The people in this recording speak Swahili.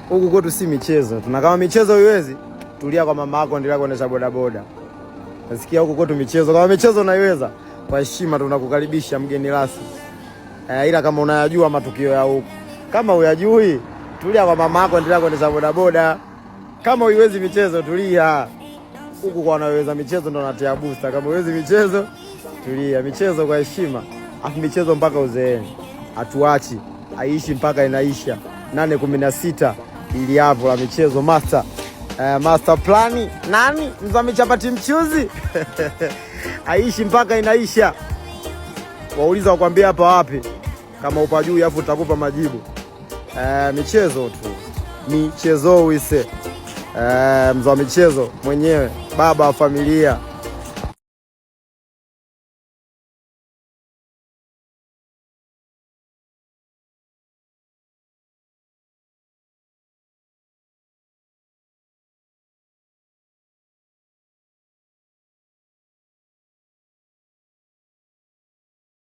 Huku kwetu si michezo, tuna kama michezo iwezi, tulia kwa mama yako, endelea kuendesha bodaboda. Nasikia huku kwetu michezo, kama michezo unaiweza, kwa heshima tunakukaribisha mgeni rasmi. Ila kama unayajua matukio ya huku, kama uyajui, tulia kwa mama yako, endelea kuendesha bodaboda. Kama uiwezi michezo, tulia huku. Kwa wanaweza michezo ndo natia booster. Kama uwezi michezo, tulia. Michezo kwa heshima, afu michezo mpaka uzeeni, hatuachi, haiishi mpaka inaisha. 8:16 ili hapo la michezo master. Master plani nani mzami chapati mchuzi aishi mpaka inaisha. Wauliza wakwambia hapa wapi, kama upajui afu utakupa majibu. Michezo tu michezo wise. Mzee wa michezo mwenyewe, baba wa familia.